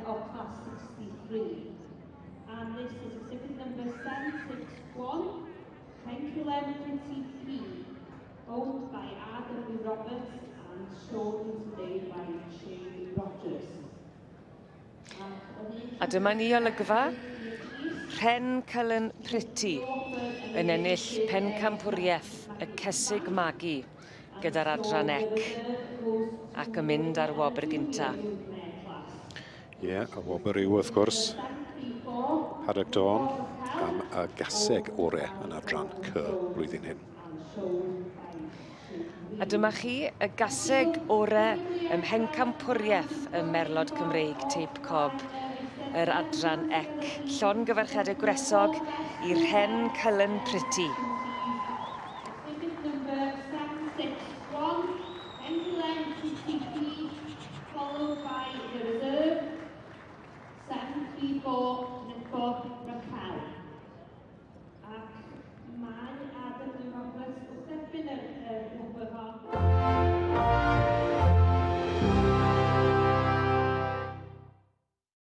of class 63. And this is exhibit number 761, Penculem Pretty P, owned by R.W. Roberts and shown today by Shane Rogers. A dyma ni olygfa Rhen Cullen Pretty yn ennill pencampwriaeth y Cesig Magu gyda'r adran ec ac yn mynd ar wobr gynta. Ie, yeah, y wobr yw wrth gwrs Paddock Dawn am y gaseg ore yn adran C blwyddyn hyn. A dyma chi y gaseg ore ym mhencampwriaeth y Merlod Cymreig Teip Cob, yr adran ec. Llongyfarchiadau gwresog i Rhen Cullen Pretty.